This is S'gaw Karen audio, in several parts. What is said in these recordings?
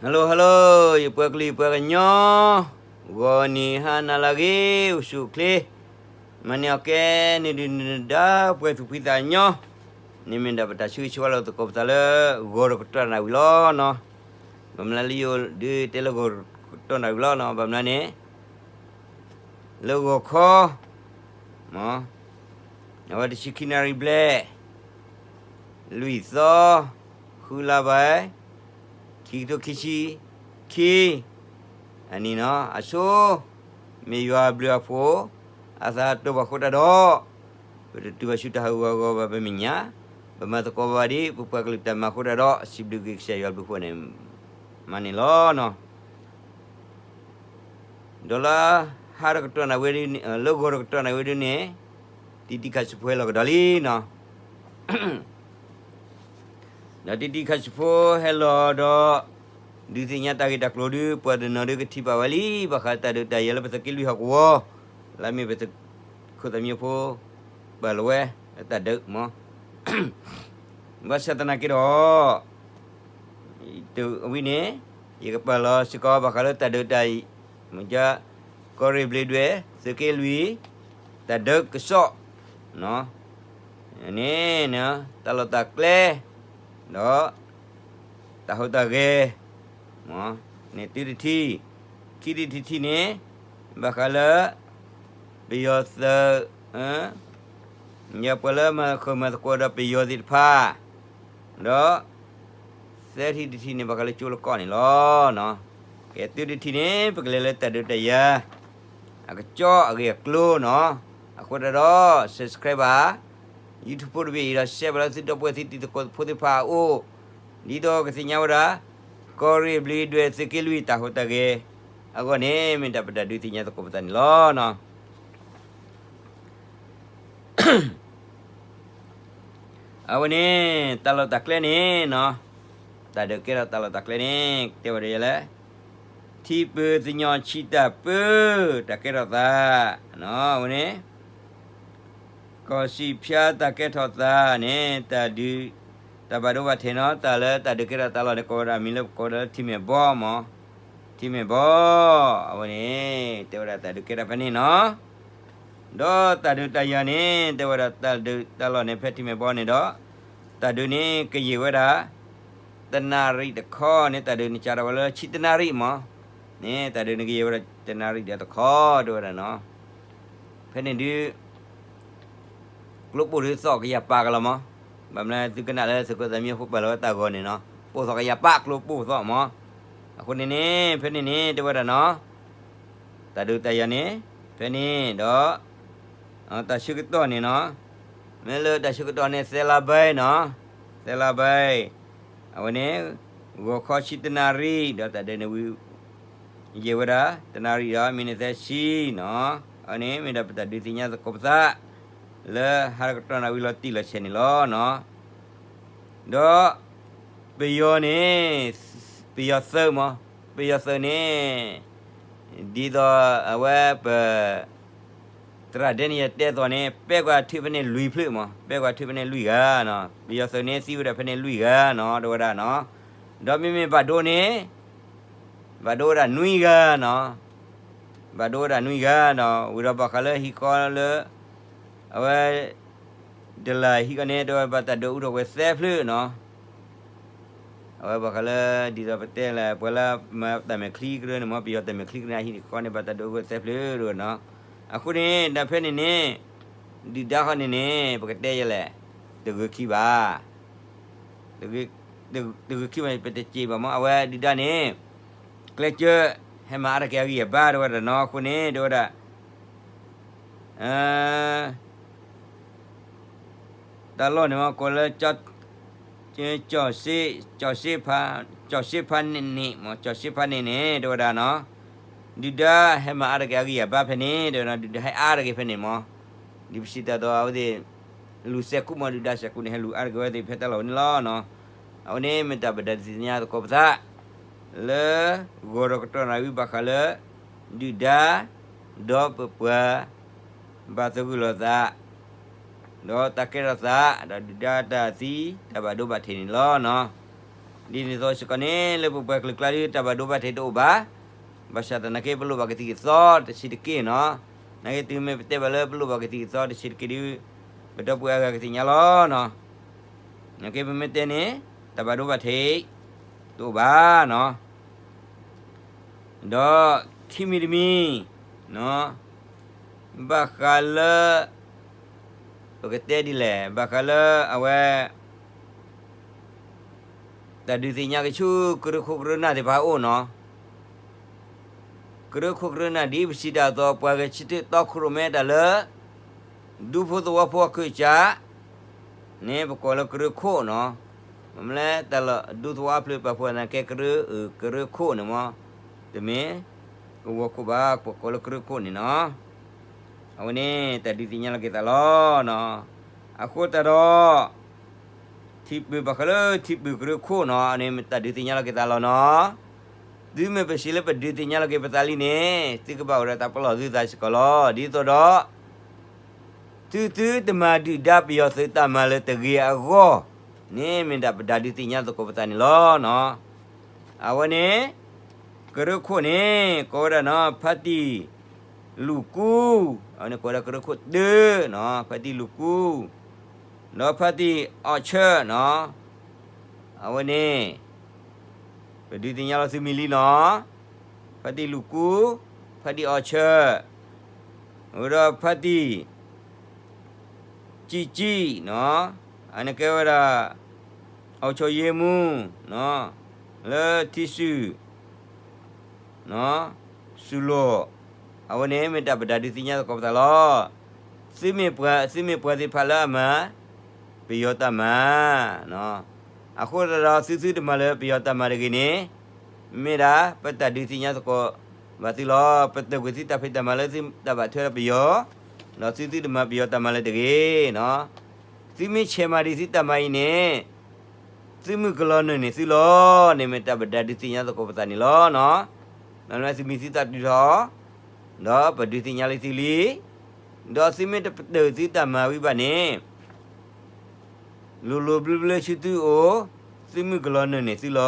Hello hello, ယပှၤကလုာ်ယပှၤကညီ, ဂီၤနံၤဟါနၤလၢအဂ့ၤ, အိၣ်ဆူၣ်အိၣ်ချ့, မၤန့ၢ်အီၣ်ကဲ နဒုၣ်နဒါပှဲၤသူၣ်ဖှံသးညီ, န့ၣ်မ့ၢ်ဒၣ်ပတၢ်ဆၢဂ့ၤဆၢဝါလၢသကိးပသးလၢ ဂီၤဒီးကတီၢ်နၣ်ဝံၤလီၤနီၤ. ဘၣ်မနုၤလၢယအိၣ်ဒုးတဲလၢဂီၤဒီးကတီၢ်နၣ်ဝံၤလီၤနီၤ, ဘၣ်မနုၤန့ၣ် လၢဂီၤခီ အဝဲတဆံခံနၣ်ရံၣ်ဘျဲၣ်, လွံၢ်သီ, ဃုလါဘၣ်, ခံကထိခံဆံခံ, အနံၤနီၤ, အဆိ မ့ၢ်ယွၤအဘျုးအဖှိၣ် အသးတီၢ်ဘၣ်ဃိတၢ်ဒီး ပတတုၤဘၣ်ဆူတၢ်ဟးဂူာ်ဟးဂီၤဘၣ် ပမဲာ်ညါ, ပမၤသကိးဘၣ်ဒ်ပပှၤကလုာ်တၢ်မၤအဃိတၢ်ဒီး စံးဘျုးက့ၤကစၢ်ယွၤဘျုးဖှိၣ်န့ၣ် မၤန့ၣ်လီၤနီၤ. ဒီးလၢဟါတကတီၢ်နၣ်ဝံၤဒ်န့ၣ်, လၢဂီၤတကတီၢ်နၣ်ဝံၤဒ်န့ၣ်, တံတံခါဆူဖိဟဲလီၤကဒီးလံနီၤ. ဒီးတံတံခါဆူဖိဟဲလီၤဒီး ဒုးသ့ၣ်ညါတၢ်ဂ့ၢ်တၢ်ကျိၤဒုး ပှၤတနီၤဒုးကထံၣ်ဘၣ်ဝဲလံ, ဘၣ်ဃးတၢ်ဒုးတၢ်ယၤလၢပသုးက့လွံၢ်ဟီၣ်ကဝီၤ, လၢအမ့ၢ်ပသုးခိၣ်သးမံဖိ ပာ်လီၤဝဲတၢ်ဒုးမး ဘၣ်ဆၣ်သနာ်က့ဒီး တဝံၤန့ၣ် ယကပာ်လီၤစ့ၢ်ကီးဘၣ်ဃးလၢတၢ်ဒုးတၢ်ယၤ, မ့ၢ်က ကီၢ်ရ့ၣ်ဘျ့းဒွဲၣ် သုးက့လွံၢ် တၢ်ဒုးကစီၣ် န့ၣ် တၢ်လီၢ်တၢ်ကျဲ ဒီး တၢ်ဟူးတၢ်ဂဲၤ န့ၣ်တုၤတထံၣ်, ခံထံၣ်တထံၣ်န့ၣ် ဘၣ်ဃးလၢ ပယီၤသုး ပှၤလၢမၤဃုာ်မၤသကိးဒီးပယီၤသ့ၣ်တဖၣ်, ဒီး သၢထံၣ်တထံၣ်န့ၣ် ဘၣ်ဃးလၢကၠိလၢကီၢ်န့ၣ်လီၤ. ကဲတုၤတထံၣ်န့ၣ် ပကလဲၤလၢတၢ်ဒုးတၢ်ယၤ အကစီၣ်အဂ့ၢ်အကျိၤနီၤ, အဃိတၢ်ဒီး subscribe ဘၣ် YouTube ဖိတဘ့ၣ်အံၤဒီး share ဘၣ်လၢသုဒီပုၢ်ဝဲၢ်သုတံၤသကိးဖိသ့ၣ်တဖၣ်အအိၣ်, ဒ်သိးကသ့ၣ်ညါဝဲဒၣ် ကီၢ်ရ့ၣ်ဘျ့းဒွဲၣ်သုးက့လွံၢ်တၢ်ဟူးတၢ်ဂဲၤ အဂီၢ်န့ၣ် မ့ၢ်ဒၣ်ပတၢ်ဒုးသ့ၣ်ညါသကိးပသးန့ၣ်လီၤ. အဝဲန့ၣ် တၢ်လီၢ်တၢ်ကျဲန့ၣ်နီၤ, တၢ်ဒုးကဲထီၣ်တၢ်လီၢ်တၢ်ကျဲန့ၣ် တဲဝဲဒ်လဲၣ်, ထံပၢၤသညီၣ်ဆံတၢ်ပၢ တၢ်ကဲထီၣ်သး အဝဲန့ၣ် ကီၢ်စံၣ်ဖၠါတၢ်ကဲထီၣ်သးန့ၣ် တၢ်ဒုး တၢ်ဘၣ်ဒိဘၣ်ထံးနီၤ, တၢ်လၢတၢ်ဒုးကဲထီၣ်တၢ်လီၢ်န့ၣ် ကိးဝဲဒၣ်မံၤလၢပကိးဝဲဒၣ်လၢထံမဲၣ်ဘီမး, ထံမဲၣ်ဘီ, အဝဲန့ၣ် တဲဝဲဒၣ်တၢ်ဒုးကဲထီၣ်ဖဲန့ၣ်နီၤ. ဒီးတၢ်ဒုးတၢ်ယၤန့ၣ် တဲဝဲဒၣ်တၢ်ဒုးတၢ်လီၢ်န့ၣ် ဖဲထံမဲၣ်ဘီန့ၣ်ဒီး တၢ်ဒုးန့ၣ်ကယံာ်ဝဲဒၣ် တနၣ်ရံၣ်တခီန့ၣ် တၢ်ဒုးန့ၣ်စးထီၣ်ဝဲလၢဆံတနၣ်ရံၣ်မး, န့ၣ် တၢ်ဒုးန့ၣ်ကယံာ်ဝဲဒၣ်တနၣ်ရံၣ်ဒီးတခီ တဲဝဲဒၣ်နီၤ. ဖဲန့ၣ်ဒုး ကျိပိၢ်ဒုးသီၣ်ကယၤပာ်ကလီၤမး, ဘၣ်မနုၤသုကနၣ်လၢသုးခိၣ်သးမံဖိပာ်လီၤဝဲတၢ်ဂီၤန့ၣ်နီၤ, ပိၢ်သီၣ်ကယၤပာ်ကျိပိၢ်သီၣ်မး. အဃိန့ၣ်န့ၣ် ဖဲန့ၣ်န့ၣ် တဲဝဲဒၣ်နီၤ, တၢ်ဒုးတၢ်ယၤန့ၣ် ဖဲန့ၣ်ဒီး တၢ်ဆၢကတီၢ်န့ၣ်နီၤ, မ့ၢ်လၢတၢ်ဆၢကတီၢ်န့ၣ် သၢလါဘဲနီၤ, သၢလါဘဲ, အဝဲန့ၣ် ဂီၤခီဆံတနၣ်ရံၣ် ဒီးတၢ်ဒုးန့ၣ်ဝံၤ ယံာ်ဝဲဒၣ် တနၣ်ရံၣ်ဒီး မံးနံးသၢဆံနီၤ, အဝဲန့ၣ်မ့ၢ်ဒၣ်ပတၢ်ဒုးသ့ၣ်ညါသကိးပသး လၢဟါတကတီၢ်နၣ်ဝံၤလီၤတံၢ်လီၤဆဲးန့ၣ်လီၤနီၤ. ဒီး ပယီၤန့ၣ် ပယီၤသုးမး, ပယီၤသုးန့ၣ် ဒ်သိးအဝဲပ သရၣ်ဒဲန့ၣ်ယတဲသိးန့ၣ် ပဲကွၢ်ထုးဖဲန့ၣ်လွံၢ်ဖျၢၣ်မး, ပဲကွၢ်ထုးဖဲန့ၣ်လွံၢ်ဂၤနီၤ, ပယီၤသုးန့ၣ်သံဝဲဒၣ်ဖဲန့ၣ်လွံၢ်ဂၤနီၤ တဲဝဲဒၣ်နီၤ. ဒီးမ့မ့ၢ်ဘၣ်ဒိန့ၣ် ဘၣ်ဒိဝဲဒၣ်နွံဂၤနီၤ, ဘၣ်ဒိဝဲဒၣ်နွံဂၤနီၤ, ဝံၤဒီးဘၣ်ဃးလၢဟံၣ်ဃီလၢ အဝဲ တလၢဟံၣ်ဃီန့ၣ် တဲဝဲဘၣ်တၢ်ဒုးအူထီၣ်ဝဲသၢဖျၢၣ်နီၤ. အဝဲဘၣ်ဃးလၢ ဒ်သိးပတဲလဲၣ် ပှၤလၢမၤတၢ်မဲာ်ချံကရၢန့ၣ်မး ပယီၤတၢ်မဲာ်ချံကရၢန့ၣ် အဟံၣ်ဃီန့ၣ် ဘၣ်တၢ်ဒုးအူဝဲသၢဖျၢၣ်ဒိၣ်နီၤ. အဃိန့ၣ် ဒီးဖဲန့ၣ်န့ၣ် ဒုၣ်ဒါဃီန့ၣ်န့ၣ် ပကတဲယဲလဲၣ် တဂၢၢ်ခံဘၣ်, တဂၢၢ်ခံဘၣ် ပတစံးဘၣ်မး အဝဲဒုၣ်ဒါန့ၣ် ကျဲးစၢး ဟဲမၤအါတက့ၢ်အဂံၢ်အဘါ တဲဝဲဒၣ်နီၤ. အဃိန့ၣ် တဲဝဲဒၣ် တၢ်လီၢ်န့ၣ်မး ကိးလၢ ကၠီၣ်စ့, ကၠီၣ်စ့ဖါ, ကၠီၣ်စ့ဖါန့ၣ်န့ၣ်မး ကၠီၣ်စ့ဖါန့ၣ်န့ၣ် တဲဝဲဒၣ်နီၤ, ဒုၣ်ဒါဟဲမၤအါတက့ၢ်အဂံၢ်အဘါဖဲန့ၣ် တဲဝဲဒၣ် ဒုၣ်ဒါဟဲအါတက့ၢ်ဖဲန့ၣ်မး, ဒ်ပစံးတၢ်ဒီး အဝဲသ့ၣ် လူၤစဲးကူးမး ဒုၣ်ဒါစဲးကူးန့ၣ် ဟဲလူၤအါတက့ၢ်ဝဲသ့ၣ်ဖဲတၢ်လီၢ်ဝဲန့ၣ်လီၤနီၤ. အဝဲန့ၣ်မ့ၢ်တၢ်ပဒၣ်သ့ၣ်ညါသကိးပသး လၢ ဂီၤဒီးကတီၢ်နၣ်ဝံၤဘၣ်ဃးလၢ ဒုၣ်ဒါ ဒီးပပှၤ ဘၣ်သဂၢၢ်လိာ်သး ဒီးတၢ်ကဲထီၣ်သး ဒီးဒုၣ်ဒါတၢ်သံ တၢ်ဘၣ်ဒိဘၣ်ထံးန့ၣ်လီၤနီၤ. ဒ်န့ၣ်အသိးစ့ၢ်ကီးန့ၣ် လၢပပှၤကလုာ်ကျါဒုး တၢ်ဘၣ်ဒိဘၣ်ထံးတအိၣ်ဘၣ်. ဘၣ်ဆၣ်သနာ်က့ ပလိၣ်ဘၣ်ကသံၣ်ကသီတဆံးတက့ၢ်နီၤ. နာ်က့တုၤမ့ၢ်ပတဲဘၣ်လၢပလိၣ်ဘၣ်ကသံၣ်ကသီတဆံးတက့ၢ်ဒုး ပဒီပုၢ်ဝဲၢ်အါဂၤကသ့ၣ်ညါလီၤနီၤ. နာ်က့ပမ့ၢ်တဲန့ၣ် တၢ်ဘၣ်ဒိဘၣ်ထံး တအိၣ်ဘၣ်နီၤ. ဒီးခံမံၤတမံၤ ဘၣ်ဃးလၢ ပကတဲဒ်လဲၣ် ဘၣ်ဃးလၢအဝဲ တၢ်ဒုးသ့ၣ်ညါက့ၤဆူကရၢခိၣ်ကရၢနၢ်သ့ၣ်တဖၣ်အအိၣ်နီၤ. ကရၢခိၣ်ကရၢနၢ်ဒ်ပစံးတၢ်အသိး ပှၤဂဲၤဆၢထၢၣ်တီခိၣ်ရိၣ်မဲတၢ်လၢ ဒူဖိသဝီဖိအခိၣ်အစၢ် န့ၣ် ပကိးလၢကရၢခိၣ်နီၤ. မ့ၢ်မနုၤလဲၣ် တၢ်လၢဒူသဝီအဖျၢၣ်ပာ်ဖှိၣ်သနာ်က့ ကရၢ ကရၢခိၣ်န့ၣ်မ့ၢ် တမ့ၢ်ကဝီၤခိၣ်ဘၣ် ပကိးလၢကရၢခိၣ်န့ၣ်နီၤ. အဝဲန့ၣ် တၢ်ဒုးသ့ၣ်ညါလီၤက့ၤသးလီၤနီၤ. အဃိသတးဒီး ထံပၢၢ်ဘၣ်ဃးလၢထံပၢၢ်ကရၢခိၣ်နီၤ အန့ၣ်မ့ၢ်တၢ်ဒုးသ့ၣ်ညါလီၤက့ၤသးလီၤနီၤ. သုမ့ၢ်ပစံးလၢပဒုးသ့ၣ်ညါလီၤက့ၤပသးလံန့ၣ် သုကဘၣ်အိၣ်ဒီးတၢ်ပလီၢ်သုသးစ့ၢ်ကီးလီၤ. ဒ်သိးဒီး သုသုတမၤဒုၣ်ဒါပယီၤသုးတၢ်မၤလၢတဂ့ၤအဂီၢ်န့ၣ် မ့ၢ်ဒၣ်ပတၢ်ဒုးသ့ၣ်ညါသကိးပသးန့ၣ်လီၤနီၤ. အဝဲန့ၣ် ကရၢခိၣ်န့ၣ် ကိးဝဲဒၣ်နီၤ ဖါတံၢ်လူၢ်ကူ, အဝဲန့ၣ်ကိးဝဲဒၣ်ကရၢခိၣ်တၢနီၤ ဖါတံၢ်လူၢ်ကူ, ဒီးဖါတံၢ်အီၣ်ဆၢနီၤ အဝဲန့ၣ် ပဒုးသ့ၣ်ညါလီၤသုမံၤလံနီၤ. ဖါတံၢ်လူၢ်ကူ, ဖါတံၢ်အီၣ်ဆၢ, ဝံၤဒီးဖါတံၢ်ကံၣ်ကံၣ်နီၤ, အန့ၣ်ကဲဝဲဒၣ် အီၣ်ဆိၣ်ယ့မူနီၤ လၢထံစုၣ် စူၢ်လိၣ်, အဝဲန့ၣ်မ့ၢ်တၢ်ပတၢ်ဒုးသ့ၣ်ညါသကိးပသးလီၤ. သုမ့ၢ်ပှၤ သုမ့ၢ်ပှၤသ့ၣ်တဖၣ်လၢအမၤ ပယီၤတၢ်မၤ အဃိသတးဒီး သုသုတမၤလၢပယီၤတၢ်မၤတဂ့ၤန့ၣ် မ့ၢ်ဒၣ်ပတၢ်ဒုးသ့ၣ်ညါသကိးဘၣ်သုလီၤ. ပတၢၢ်ကွံာ်သုတၢ်ဖံးတၢ်မၤလၢသုတၢ်ဘၣ်ထွဲဒီးပယီၤ, ဒီးသုသုတမၤပယီၤတၢ်မၤလၢတဂ့ၤနီၤ. သုမ့ၢ်ဆဲးမၤဒံးသုတၢ်မၤအံၤန့ၣ် သုမုၢ်ကလီၤနုာ်န့ၢ်သုလီၤန့ၣ် မ့ၢ်တၢ်ပတၢ်ဒုးသ့ၣ်ညါသကိးပသးန့ၣ်လီၤနီၤ. မ့ၢ်လၢသုမံၤသုသးတုၤထီၣ် ဒီးပဒုးသ့ၣ်ညါလံသုလံ, ဒီးသုမ့ၢ်တပတၢၢ်သုတၢ်မၤဝံၤဘၣ်န့ၣ် လိၤလိၤဘျၢဘျၢဆူသုအိၣ်, သုမုၢ်ကလီၤနုာ်န့ၢ်သုလီၤ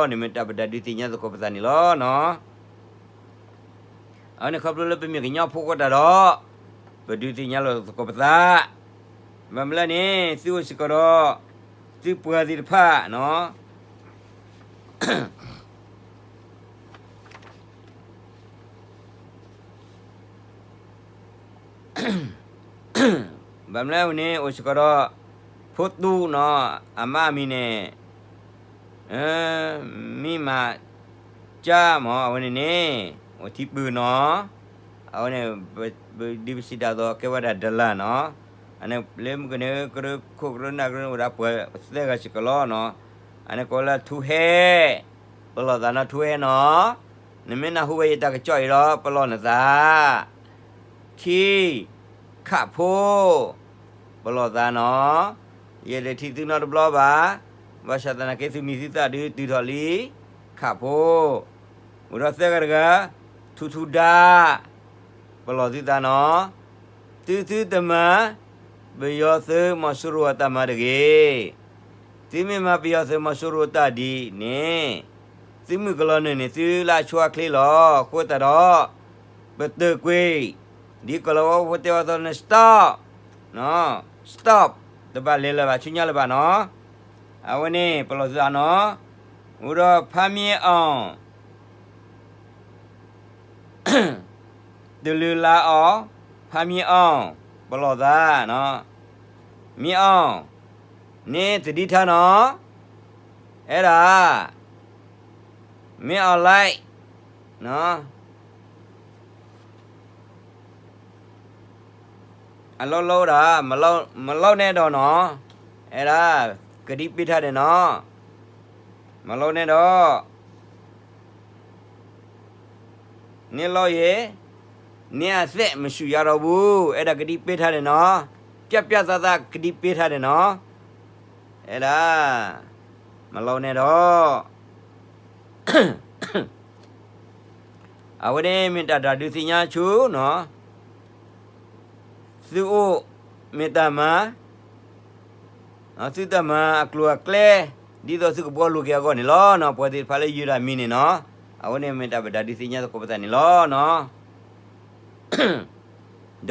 န့ၣ် မ့ၢ်တၢ်ပတၢ်ဒုးသ့ၣ်ညါသကိးပသးန့ၣ်လီၤနီၤ. အဝဲန့ၣ်ခီဖျိလၢပမ့ၢ်ကညီဖိအဃိသတးဒီး ပဒုးသ့ၣ်ညါလီၤသကိးပသး, ဘၣ်မနုၤလဲၣ်န့ၣ် သုအိၣ်စ့ၢ်ကီးဒီး သုပှၤသ့ၣ်တဖၣ်နီၤ. ဘၣ်မနုၤလဲၣ်န့ၣ် အိၣ်စ့ၢ်ကီးဒီး ဖိတူနီၤ, အမါအမံၤန့ၣ် မံမၤကၠၢ်မး အဝဲန့ၣ်န့ၣ် အိၣ်ထံပူၤနီၤ, အဝဲန့ၣ် ဒ်ပစံးတၢ်အသိး ကဲဝဲဒၣ်ဒလၣ်နီၤ, အန့ၣ်လၢမုၢ်ကန့ၣ် ကရၢခိၣ်ကရၢနၢ်ကရၢန့ၣ်အိၣ်ဒၣ်ပှၤသၢဂၤစ့ၢ်ကီးလီၤနီၤ, အန့ၣ်ကိးလၢထူဟဲ, ပလီၢ်သးနီၤထူဟဲနီၤ, နမ့ၢ်နၢ်ဟူဝဲယတၢ်ကစီၣ်အံၤဒီး ပလီၢ်နသး ခံ, ခးဖိ, ပလီၢ်သးနီၤ, ယတထံၣ်သုနီတဘျီဘၣ်, ဘၣ်ဆၣ်သနာ်က့သုမံၤသုသးဒုးတုၤထီၣ်လံ, ခးဖိ, ဝံၤဒီးသၢဂၤတဂၤ, ထူထူဒါ, ပလီၢ်သုသးနီၤ, သုသုတမၤ ပယီၤသုးမီၤစိရိၤအတၢ်မၤတဂ့ၤ. သုမ့ၢ်မၤပယီၤသုးမီၤစိရိၤတၢ်ဒ်န့ၣ် သုမုၢ်ကလီၤနုာ်န့ၢ်သုလၢအဆိအချ့လီၤ. အဃိသတးဒီး ပတၢၢ်ကွံာ် ဒ်ကီၢ်လီၤဝါဖိတဲအီၤအသိးန့ၣ် stop, stop, တဘၣ်လဲၤလၢၤဘၣ်ဆူညါလၢၤဘၣ်နီၤ. အဝဲန့ၣ် ပလီၢ်သုသးနီၤ, ဝံၤဒီးဖါမံအီၣ် တလုၢ်လၢအီၣ်, ဖါမံအီၣ်, ပလီၢ်သး, မံအီၣ်, န့ၣ်သဒံထါနီၤ, အဲၣ်ဒၣ်, မ့ၢ်အီၣ်လဲၣ်, အလီၢ်လီၢ်ဒၣ်, မလီၢ်နဲဒီးနီၤ, အဲၣ်ဒၣ်, ကဒံပ့ထါန့ၣ်နီၤ, မလီၢ်နဲဒီး န့ၣ်လီၤယဲ, န့ၣ်အသဲးမဆူၣ်ယါဒီးဘူး, အဲၣ်ဒၣ်ကဒံပ့ထါန့ၣ်နီၤ, ပျၢ်ပျၢ်သးသးကဒံပ့ထါန့ၣ်နီၤ, အဲၣ်ဒၣ်, မလီၢ်နဲဒီး အဝဲန့ၣ်မ့ၢ်တၢ်ဒုးသ့ၣ်ညါဆူနီၤ, သုအိၣ်မ့ၢ်တၢ်မၤ, သုတၢ်မၤအကျိၤအကျဲ ဒ်သိးသုကဘှီလိာ်က့ၤအဂီၢ်န့ၣ်လီၤ. ပှၤသ့ၣ်တဖၣ်လၢယုၢ်တၢ်မံၤန့ၣ်နီၤ, အဝဲန့ၣ်မ့ၢ်တၢ်ပဒၣ်ဒုးသ့ၣ်ညါသကိးပသးန့ၣ်လီ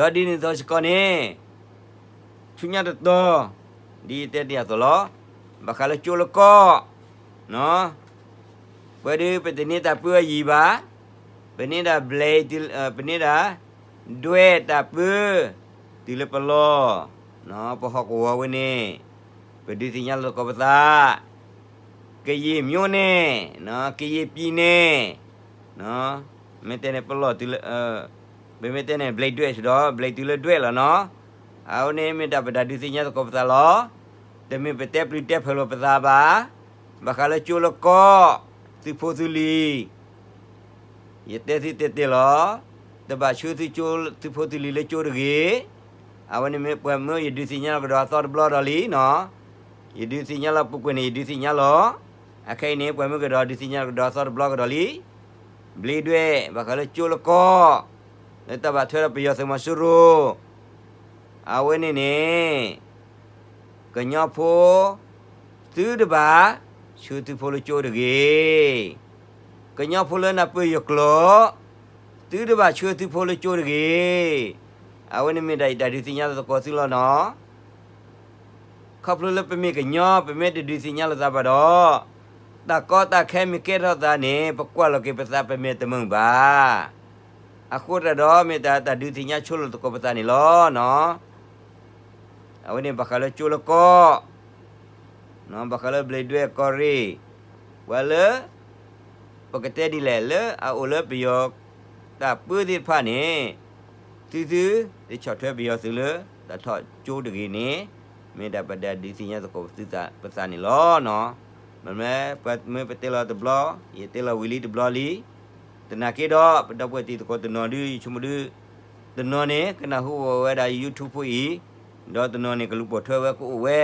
ၤ. ဒီးဒ်န့ၣ်အသိးစ့ၢ်ကီးန့ၣ်, ဆူညါတတီၤ, ဒ်ယတဲတ့ၢ်အသိးလီၤ, ဘၣ်ဃးလၢကၠိလၢကီၢ်, ပှၤဒုးပတန့ၢ်တၢ်ပၢအယံၤဘၣ်, ပန့ၢ်ဒၣ်ဘျဲး, ပန့ၢ်ဒၣ် ဒွဲၣ်တၢ်ပၢ, တုၤလၢပလီၢ်, ပဟီၣ်ကဝီၤဝဲန့ၣ်, ပဒုးသ့ၣ်ညါလီၤသကိးပသး, ကယံာ်မျိန့ၣ်, ကယံာ်ပံၤန့ၣ်, မ့ၢ်တဲန့ၣ်ပလီၢ်တုၤလၢ, ပမ့ၢ်တဲန့ၣ် ဘျဲးဒွဲၣ်စ့ၢ်ဒီး ဘျဲးတုၤလၢဒွဲၣ်လီၤနီၤ. အဝဲန့ၣ်မ့ၢ်တၢ်ပဒၣ်ဒုးသ့ၣ်ညါသကိးပသးလီၤ. တမ့ၢ်ပတဲပျုၤတဲဖုးလိာ်ပသးဘၣ်, ဘၣ်ဃးလၢကၠိလၢကီၢ်, သုးဖိသုးလံၤ ယတဲသုတဲတ့ၢ်လီၤ, တဘၣ်ဆှၢသုကၠိသုးဖိသုးလံၤလၢကၠိတဂ့ၤ. အဝဲန့ၣ်မ့ၢ်ပှၤမၢယဒုးသ့ၣ်ညါလီၤကဒီးအသီတဘျီဒီးလံနီၤ, ယဒုးသ့ၣ်ညါလီၤပူၤကွံာ်န့ၣ် ယဒုးသ့ၣ်ညါလီၤ. အခဲအံၤန့ၣ် ပှၤမၢကဒီးဒုးသ့ၣ်ညါလီၤကဒီးအသီတဘျီကဒီးလံ. ဘျ့ဒွဲၣ် ဘၣ်ဃးလၢကၠိလၢကီၢ်, လၢတၢ်ဘၣ်ထွဲဒီးပယီၤသုးမီၤစိရိၤ အဝဲန့ၣ်န့ၣ် ကညီဖိ သုတဘၣ်ဆှၢသုဖိလၢကၠိတဂ့ၤ. ကညီဖိလၢနၢ်ပၢၢ်ယကျိာ်, သုတဘၣ်ဆှၢသုဖိလၢကၠိတဂ့ၤ. အဝဲန့ၣ်မ့ၢ်ဒၣ်ယတၢ်ဒုးသ့ၣ်ညါသကိးသုလီၤနီၤ. ခီဖျိလၢပမ့ၢ်ကညီ ပမ့ၢ်တဒုးသ့ၣ်ညါလိာ်သးဘၣ်ဒီး, တၢ်ကီတၢ်ခဲမ့ၢ်ကဲထီၣ်သးန့ၣ် ပကွၢ်လီၤက့ၤပသးပမ့ၢ်တမုာ်ဘၣ်. အဃိတၢ်ဒီးမ့ၢ်တၢ်တၢ်ဒုးသ့ၣ်ညါဆိလိာ်သကိးပသးန့ၣ်လီၤနီၤ. အဝဲန့ၣ်ဘၣ်ဃးလၢကၠိလၢကီၢ်, ဘၣ်ဃးလၢဘျ့ဒွဲၣ်ကီၢ်ရ့ၣ်, ပှၤလၢ ပကတဲဒ်လဲၣ်လၢအအိၣ်လၢပယီၤတၢ်ပၢသ့ၣ်တဖၣ်န့ၣ်, သုသုတဆီၣ်ထွဲပယီၤသုးလၢတၢ်ထီၣ်ကၠိတဂ့ၤန့ၣ်, မ့ၢ်ဒၣ်ပဒၣ်ဒုးသ့ၣ်ညါသကိးပသးန့ၣ်လီၤနီၤ. မ့ၢ်ပတဲလီၤတဘျီ, ယတဲလီၤဝံၤလံတဘျီလံ, သနာ်က့ဒီး ပဒီပုၢ်ဝဲၢ်တံၤသကိးတနီၤဒုး ယဆိကမိၣ်ဒုး, တနီၤန့ၣ် ကနၢ်ဟူဝဲဒၣ် YouTube ဖိအံၤ, ဒီးတနီၤန့ၣ် ကလူၤပိာ်ထွဲဝဲကအိၣ်ဝဲ,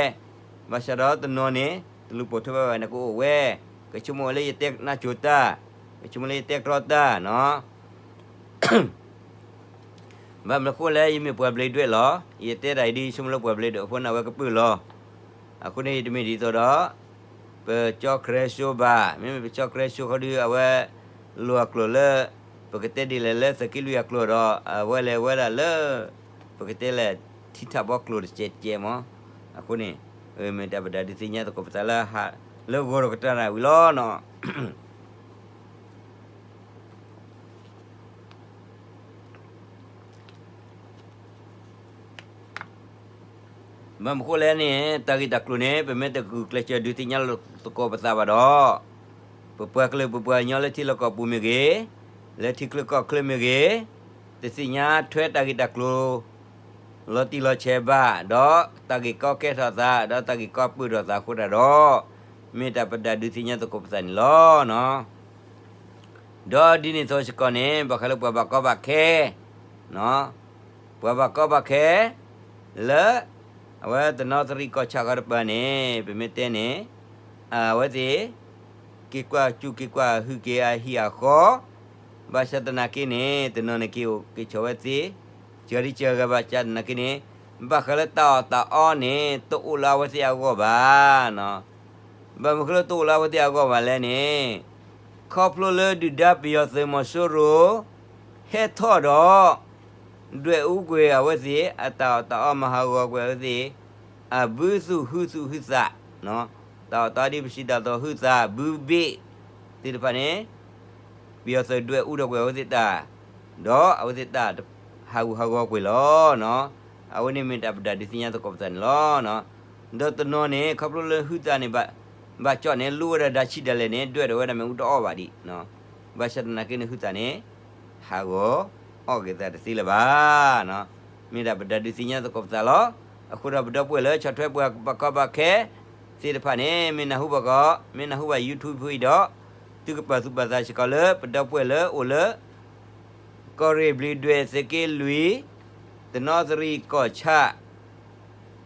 ဘၣ်ဆၣ်ဒီးတနီၤန့ၣ် တလူၤပိာ်ထွဲဝဲဘၣ်န့ၣ်ကအိၣ်ဝဲ, ကဆိကမိၣ်ဝဲလၢယတဲနါစိၤတၢ်, ကဆိကမိၣ်ဝဲလၢယတဲနါစိၤတၢ် ဘၣ်မနုၤအဃိလဲၣ် ယမ့ၢ်ပှၤဘျ့ဒွဲၣ်လီၤ. ယတဲတၢ်အံၤဒ်ယဆိကမိၣ်လၢပှၤဘျ့ဒွဲၣ်အဖိန့ၣ် အဝဲကပၢၢ်လီၤ. အဃိန့ၣ် ယတမ့ၢ်ဒ်သိးဒီး ပကၠီ Christian ဘၣ်. မ့မ့ၢ်ပကၠီ Christian ဃီဒုး အဝဲလိၣ်အကျိာ်လၢ ပကတဲဒ်လဲၣ်လၢသုးက့လွံၢ်အကျိာ်ဒီး အဝဲလဲၤဝဲဒၣ်လၢ ပကတဲလဲၣ် ထံထးဘီကျိာ်တစဲးကဲးမး. အဃိန့ၣ် မ့ၢ်တၢ်ပဒၣ်ဒုးသ့ၣ်ညါသကိးပသးလၢ လၢဂီၤဒီးကတၢၢ်န့ၣ်ဝံၤလီၤနီၤ. ဘၣ်မနုၤအဃိလဲၣ်န့ၣ် တၢ်ဂ့ၢ်တၢ်ကျိၤန့ၣ် ပမ့ၢ်တဂုာ်ကျဲးစၢးဒုးသ့ၣ်ညါလိာ်သကိးပသးဘၣ်ဒီး, ပပှၤကလုာ်ပပှၤကညီလၢထံလီၢ်ကီၢ်ပူၤမ့ၢ်ဂ့ၤ, လၢထံချၢကီၢ်ချၢမ့ၢ်ဂ့ၤ, တသ့ၣ်ညါထွဲတၢ်ဂ့ၢ်တၢ်ကျိၤ လီၤတံၢ်လီၤဆဲးဘၣ်, ဒီးတၢ်ဂ့ၢ်ကီကဲထီၣ်သး ဒီးတၢ်ဂ့ၢ်ကီပၢၢ်ထီၣ်သးအဃိတၢ်ဒီး, မ့ၢ်တၢ်ပဒၣ်ဒုးသ့ၣ်ညါသကိးပသးန့ၣ်လီၤ. ဒီးဒ်န့ၣ်အသိးစ့ၢ်ကီးန့ၣ် ဘၣ်ဃးလၢပှၤဘၣ်ကီဘၣ်ခဲ, ပှၤဘၣ်ကီဘၣ်ခဲ လၢ အဝဲတနီသရံၣ်ကီၢ်ဆၣ်ဃီတပၤန့ၣ် ပမ့ၢ်တဲန့ၣ်, အဝဲသ့ၣ် က့ၤကွၢ်စူၢ်က့ၤကွၢ်ဟုၣ်က့ၤအဟံၣ်အဃီ, ဘၣ်ဆၣ်သနာ်က့န့ၣ် တနီၤန့ၣ်က့ၤအိၣ်က့ၤဆိးဝဲသ့, စှၤဒံးစှၤဂၤဘၣ်ဆၣ်သနာ်က့န့ၣ်, ဘၣ်ဃးလၢတၢ်အီၣ်တၢ်အီန့ၣ် တအိၣ်လၢအဝဲသ့ၣ်အဂီၢ်ဘၣ်. ဘၣ်မနုၤဃိလၢတအိၣ်လၢအဝဲသ့ၣ်အဂီၢ်ဘၣ်လဲၣ်န့ၣ်, ခီဖျိလၢဒုၣ်ဒါပယီၤသုးမီၤစိရိၤ ဟဲထီၣ်ဒီး ဒွဲၣ်အူကွံာ်အဝဲသ့ၣ် အတၢ်အီၣ်တၢ်အီမၤဟးဂီၤကွံာ်အဝဲသ့ၣ် အဘုသူၣ်ဟုသူၣ်ဟုသး, တၢ်အီၣ်တၢ်အီဒ်ပစံးတၢ်သီဟုသး ဘုဘ့ၣ်သ့ၣ်တဖၣ်န့ၣ် ပယီၤသုးဒွဲၣ်အူထီၣ်ကွံာ်အဝဲသ့ၣ်တၢ်, ဒီးအဝဲသ့ၣ်တၢ်ဟးဂူာ်ဟးဂီၤကွံာ်လီၤ. အဝဲန့ၣ်မ့ၢ်တၢ်ပဒၣ်ဒုးသ့ၣ်ညါသကိးပသးန့ၣ်လီၤ. ဒီးတနီၤန့ၣ် ခီဖျိလၢဟုသးန့ၣ် ဘၣ်ကၠီၣ်န့ၣ် လူဝဲဒၣ်ဒါဆံးဒၣ်လဲာ်န့ၣ် ဒွဲၣ်ဒီးဝဲဒၣ်မ့ၣ်အူတအီၣ်ဘၣ်ဒံး, ဘၣ်ဆၣ်သနာ်က့န့ၣ် ဟုသးန့ၣ် ဟးဂီၤအီၣ်က့ၤသးတသ့လၢၤဘၣ်. မ့ၢ်ဒၣ်ပဒၣ်ဒုးသ့ၣ်ညါသကိးပသးလီၤ. အဃိဒီးပဒီပုၢ်ဝဲၢ်လၢဆီၣ်ထွဲပှၤဘၣ်ကီဘၣ်ခဲသ့ၣ်တဖၣ်န့ၣ် မ့ၢ်နၢ်ဟူဘၣ်ကီး မ့ၢ်နၢ်ဟူဘၣ် YouTube ဖိအံၤဒီး သုကပာ်သူၣ်ပာ်သးစ့ၢ်ကီးလၢပဒီပုၢ်ဝဲၢ်လၢအိၣ်လၢ ကီၢ်ရ့ၣ်ဘျ့းဒွဲၣ်သုးက့လွံၢ် တနီသရံၣ်ကီၢ်ဆၣ်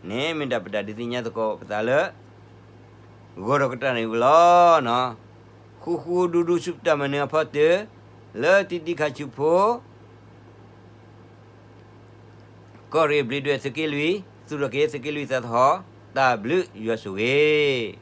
န့ၣ် မ့ၢ်ဒၣ်ပဒၣ်ဒုးသ့ၣ်ညါသကိးပသးလၢ ဂီၤဒီးကတၢၢ်န့ၣ်ဝံၤလီၤ. ဃူဃူဒူဒူဆူတၢ်မၤနၢၤအဖီတၢၢ် လၢတံၤတံၤခါဆူဖိ ကီၢ်ရ့ၣ်ဘျ့းဒွဲၣ်သုးက့လွံၢ် သူၣ်ထီၣ်က့ၤသုးက့လွံၢ်သးသဟီၣ် တၢ်ဘျုးယွၤဆိၣ်ဂ့ၤ